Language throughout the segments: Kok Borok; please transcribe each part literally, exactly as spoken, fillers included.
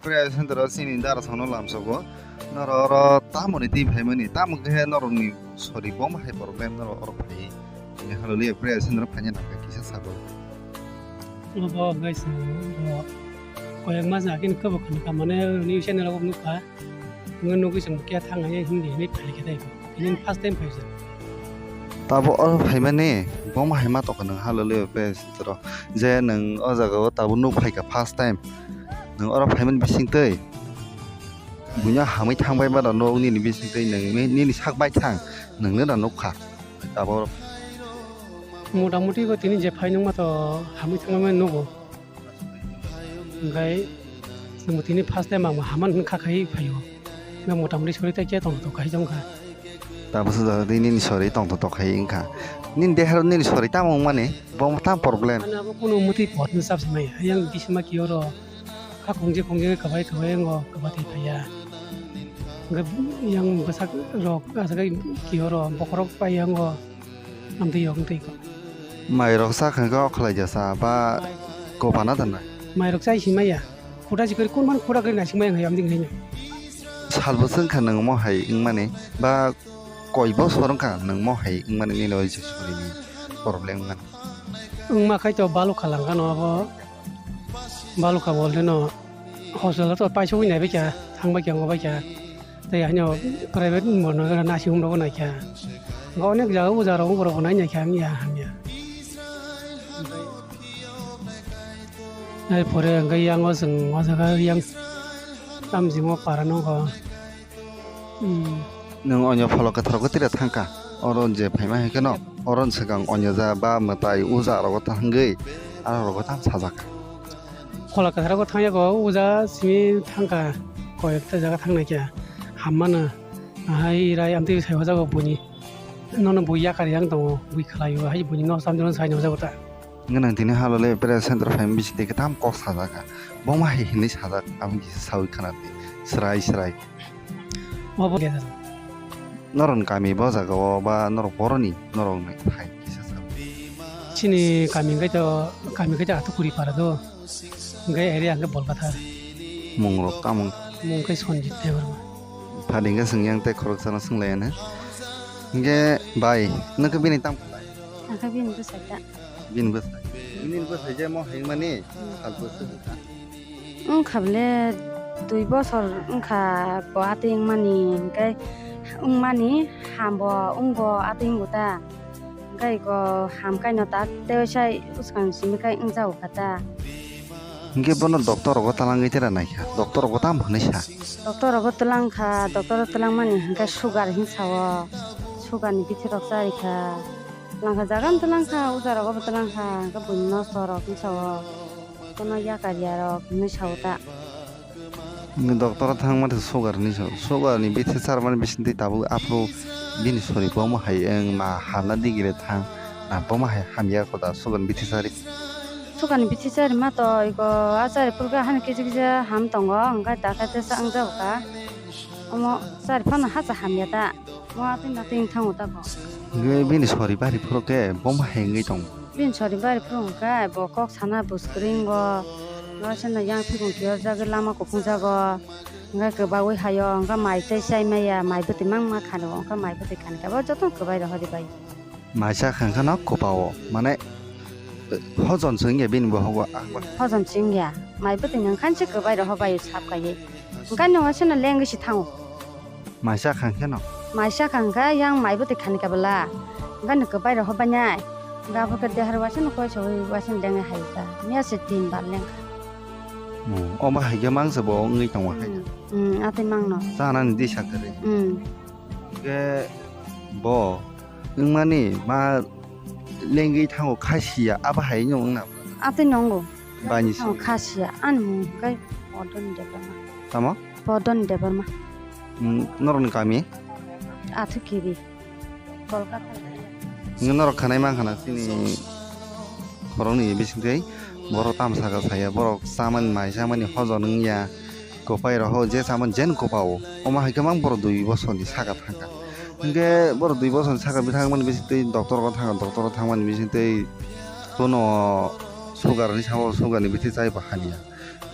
prayer center o chini dara songno lamsogo. Norok oro tamoni twi phaimani, tamo khe norokni sori bom hai problem norok oro phai. Hallelujah prayer center o phaina nangkha kisa sabo. Obo guys, obo koyek mas agini kebo khani kamane news channel o nukha. Nungwi nugwi chwng khe thang hai hindi hinwi phai khe tei. Ini first time phai se. Tabo oro phaimani bom hai ma tokha nang Hallelujah prayer center o. Je nang o jaga o tabo nuk phaikha first time. Nang oro phaimani bising tei. Buino hamwi thangbai mano nok nini bising tei nang nini sak bai thang nangno da nukha. Abo motamuti ko tini je phai nungma to hamwi thangma nugo. Hingkai chwngbo tini first time ang hamani hwn kha khai phaio. Hingkai motamuti sori tai khe tong tong khai jong kha. Tabuk sujak tei nini sori tong tong tong khai wngkha. Nini dehero nini sori tamo wngmani? Bo tam problem. Ani abo kunu muti pot ni chap se maya. Yang bisima kiyoro. Kha khungje khungje khe kwbai kwbai wngo, kwbati phaiya. Hwnkhe yang bwsak rok aswk khe kiyoro bokhorok pai wngo, amtwi yok twi kho. Mai rok cha khe khe okhlai jasa ba kopana tanai. Mai rok chai si maya. Khuda si kari kun man khuda kari nasing maya ngai amtwi ngai. Sal bwswk kha nang mo hai wngmani ba koi bosor wngkha nang mo hai wngmani nini oi je sorini problem wngmani. Wngma khai to balukha langkha no abo. Balukha bo le no hospital to paisogwi naibai kha, thangbai kha, wngbai kha. Tei haino private bo no nasi hum rogo naikha. Onek jaga uja rogo borok bo nai naikha, hamya, hamya. Ai pore hwnkhe yang o chwng o jaga yang tamjimo para nogo. Hmm. Nwng onyo pholok kwthar khe tira thangkha. Oro je phaima hai kheno, oro swkang onyo ja ba mwtai uja rogo thangwi, aro rogo tam sajak. Pholok kwthar khe thangya go uja simi thangkha, koi ekta jaga thangnai khe hammano. Ahai rai amtwi sai hojago buini. Nono bui yakar yang tongo, bui khlaio, hai buini no samjano sai no jago ta. Hwnkhe nang tini halo le prayer center phaima bising twi kwtam kok sajak kha. Bo ma hai hinwi sajak, aboni kisa saui khna di. Srai srai. Obo khe. Norokni kami bo jaga o ba norok boroni norokni hai kisa sa. Chini kami hwnkhe to, kami hwnkhe to Atukuri para do. Hwnkhe area hwnkhe Bolkathar. Mung rok tamo? Mung khe Sanjit Debbarma. Phadi hwnkhe swng yang tei khoroksano swng lai anw. Hwnkhe bai, nwng khe bini tamo khlai? Ang khe bini bwsai ta. Bini bwsai? Bini bwsai je mo hai mani? Hmm. Sal bwsai ta. Wngkha bole dui bosor wngkha bo atwi wngmani, hwnkhe wngmani hambo wngbo atwi wngo ta, hwnkhe iko hamkhaino tak tei sai swkang simi khai wngjago kha ta. Hwnkhe bono doctor rogo talangwi tera naikha, doctor rogo tamo hwnwi sa? Doctor rogo twlangkha, doctor o twlangmani hwnkhe sugar hinwi sao, sugar ni bithi rok charikha, twlangkha jaga no twlangkha, uja rogo bo twlangkha, hwnkhe buini nosto rok hinwi sao. Kono yakar ya rok hinwi sao ta. Doctor o thangma tei sugar hinwi sao. Sugar ni bithi charmani bisingtwi tabuk aphuru bini sori bomo hai wng ma halna digire thang. Na bomo hai hamya koda sugar ni bithi chari. Sugar ni bithi chari ma to iko a chari phuru khe hani kisa kisa ham tongo, hwnkhe dakhe tesa wngjago ka. Omo chari phano hacha hamya ta. Mo atwi natwi wng thango ta bo. Hwnkhe bini sori bari phuru khe bomo hai wngwi tongo. Bini sori bari phuru hwnkhe bo kok sana bwswk kwrwi wngo. Noroseno yang phikung kiyorjagwi lama kuphungjago. Hwnkhe kwbaui haio, hwnkhe mai tei chai maya, mai bwtwi mangma khalo, hwnkhe mai bwtwi khani khe bo jotono kwbai rohorwi bai. Mai cha kha hwnkhe no kwpao, mane, hojom se wngya bini bohogo, ang ba. Hojom se wngya, mai bwtwi nang khan se kwbai rohor bai sap kaiwi. Hwnkhe no waisano lengwi se thango. Mai cha kha hwnkhe no? Mai cha kha hwnkhe yang mai bwtwi khani khe bwla. Hwnkhe no kwbai rohor bai nai. Hwnkhe abo khe dehar waisano koi sawi waisano lengwi hai ta. Miya se tin bar lengkha. Hmm, omo hai khe mang se bo wngwi tongma hai. Hmm, hmm, atwi mangno. Chanani disa kwrwi. Hmm. Hwnkhe bo wngmani ma lengwi thango kha siya, abo hai wngna. Atwi nongo. Bani si. Thango kha siya, ani mung khe Podon Debbarma. Tamo? Podon Debbarma. Hmm, norokni kami? Athu kibi. Kolkata. Norok khanai mankha na chini khoroknwi bisingtwi borok tamo saka saya, borok chamani mai chamani hojor wngya, kwpai rok je chamani jen kwpao, omo hai khe mang borok dui bosorni saka thangkha. Hinkhe borok dui bosorni saka bithangmani bisingtwi doctor o thangkha, doctor o thangmani bisingtwi bono sugar hinwi sao, sugar ni bithi chaibo hamya.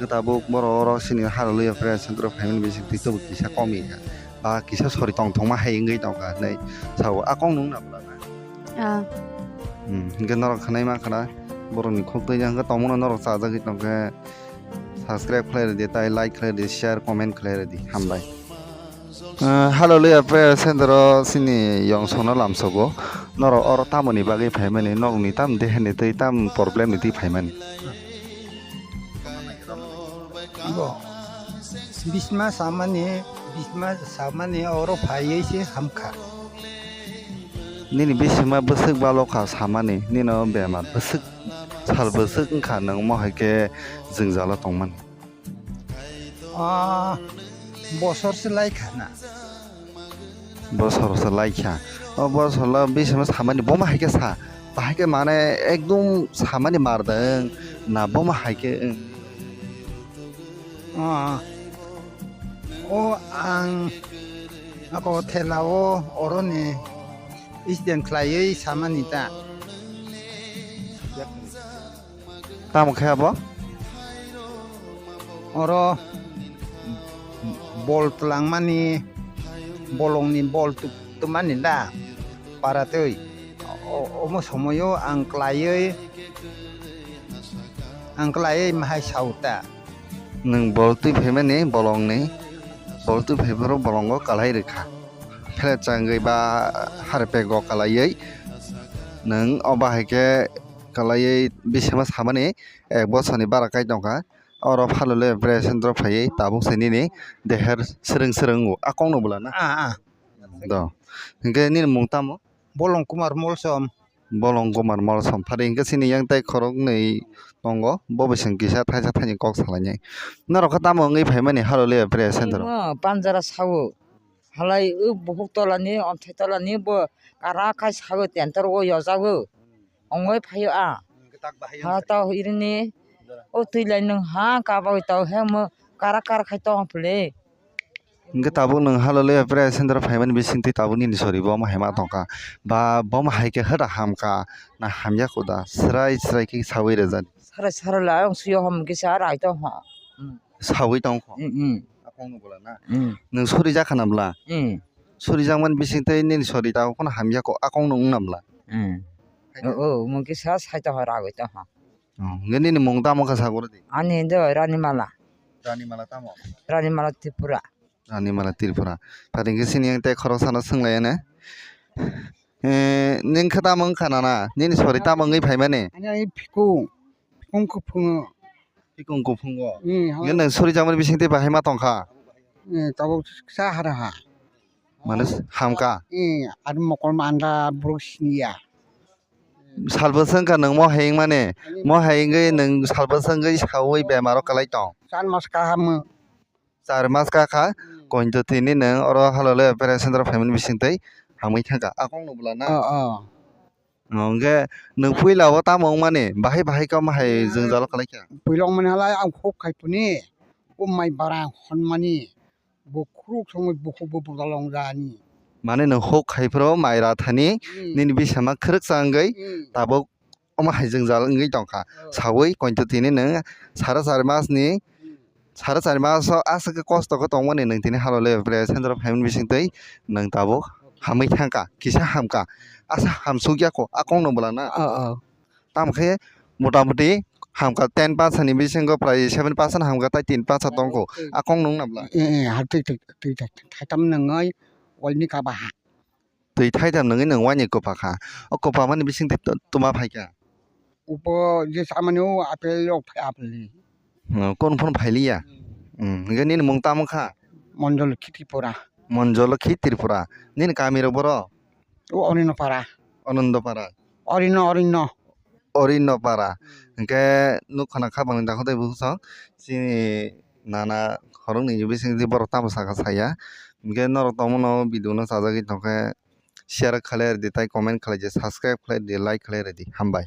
Tabuk borok oro sini Hallelujah Prayer Center o phaimani bising twi tabuk kisa komi kha. Ba kisa sori tong thongma hai wngwi tongkha hinwi sao. A kok nwng na bwla na? Ah. Hmm, hinkhe norok khwnai ma khwna borokni khuk twi hwnkhe tongmano norok chajagwi tongkhe subscribe khlai rwdi, tai like khlai rwdi, share, comment khlai rwdi. Hambai. Ah, Hallelujah Prayer Center o sini yong sono lamsogo. Norok oro tamoni bagwi phaimani, norokni tam dehani twi tam problem ni twi phaimani? Bo bisma samani, bisma samani oro phaiwi se hamkha. Nini bisima bwswk balo kha samani, nino bemar bwswk, sal bwswk wngkha, nwng mo hai khe jwngjalo tongmani? Ah, bosor se lai kha na. Bosor se lai kha. O bosor la bisima samani bomo hai khe sa. Bahai khe mane ekdum samani mar da wng na bomo hai khe wng. Ah, o ang ako thela o oroni student khlaiwi samani ta. Tamo khe abo? Oro bol twlangmani, bolongni bol tu-, twmani da, paratwi. O-, omo somoyo ang klaiwi, ang klaiwi mahai sauta. Nwng bol twi phaimani bolongni, bol twi phaiphuru bolongo kalai rwkha. Phelet changwi ba harpego kalaiwi nwng obo hai khe kalaiwi bisima samani ek bosor ni bara kai tongkha. Oro Hallelujah Prayer Center o phaiwi tabuk se nini deher swrwng swrwng o. A kok no bwla na? Ah, ah. Do. Hinkhe nini mung tamo? Bolong Kumar Molsom. Bolong Kumar Molsom. Phari hinkhe chini yang tai khoroknwi tongo. Bo bising kisa thaisa thaini kok salainai. Norok khe tamo wngwi phaimani Hallelujah Prayer Center o? Imo Banjara sao. Halai o bukhuk tolani, omthai tolani bo kara khai sao, tentor o yojago. Ongoi phaio a. Hwnkhe tak bahai Ha wngkha. Tau irini o twi lai nwng ha kabagwi tau he mo kara kara khai tong phile. Hwnkhe tabuk nwng Hallelujah Prayer Center phaimani bisingtwi tabuk nini sori bo omo hai ma tongkha. Ba bo omo hai khe hwda hamkha na hamya kuda srai srai khe sawi rwjani. Sara sara la ang suyo hom kisa rai tong ho. Hmm. Sawi tong kho. Hmm, hmm. Akong no bwla na. Hmm. Nwng sori jak khana bwla. Hmm. Sori jak man bising tei nini sori ta kono hamya ko akong no wngna bwla. Hmm. Hai. O, o, mung kisa sai tong ho, ragwi tong ho. Oh, nge nini mung tamo kha sagoro di. Ani do Ranimala. Ranimala tamo? Ranimala Tripura. Ranimala Tripura. Pharing khe sini yang tei khorok sana swnglai ne. Eh, ning khe tamo wngkha nana? Nini sori tamo wngwi phaimani? Ani ai phikung. Phikung kuphungo. Phikung kuphungo. Hmm, ha. Nge nang suri jamani bising tei bahai ma tongkha? Eh, tabuk sa hara ha. Mane hamka? Eh, ar mokol ma anda buruk siniya. Salbwswng kha nang mo hayung mane? Ani mo hayung gwi nang salbwswng gwi sawi bemaro kalai tong? Char mas kaham. Char mas ka kha, hmm. Kointo tini nwng oro Hallelujah Prayer Center phaimani bising tei hamwi thangkha. Akong no bwla na? Oh, oh. Hwnkhe nwng puila o tamo wngmani? Bahai bahai khe omo hai jwngjalo kwlai kha? Puila wngmani halai ang huk khai tuni, o mai bara honmani, bo khuruk songwi bukhuk bo bwdalong jani. Mane nwng huk khai phuru mai ra thani, hmm. Nini bisama khwrwk changwi, hmm. Tabuk omo hai jwngjal wngwi tongkha. Oh. Sawi kointo tini nwng sara chari mas ni, hmm. Sara chari mas o aswk khe kosto khe tongmani nwng tini Hallelujah Prayer Center phaimani bising tei nwng tabuk hamwi thangkha, kisa hamkha. Asa hamsuk ya kho, akong no bwla na? Oh, oh. Tamo khe mota moti hamkha ten percent ni bisingo prai seven percent hamkha, tai tin percent tongkho. Hmm. Akong no wngna bwla? Eh, eh, ha, twi, twi, twi, twi, thaitam nwngwi walni kaba ha. Twi thaitham nwngwi nwng uaini kwpha kha. O kwpha mani bising twi tw-, twma phai kha? Upo je samani o apple rok phai apple ni. Hmm, kon phone phai liya? Hmm. Hmm, hwnkhe nini mung tamo kha? Monjolokhi Tripura. Monjolokhi Tripura. Nini kami rok boro? O Onino Para. Ononda Para. Orino, Orino. Orino Para. Hmm. Hwnkhe nuk khana kha bangni dakho tei bukhuk song. Chini nana khoroknwi bising twi borok tamo saka saya. Hwnkhe norok tongmano video no chajagwi tongkhe share khlai rwdi tei comment khlai di, subscribe khlai rwdi, like khlai rwdi. Hambai.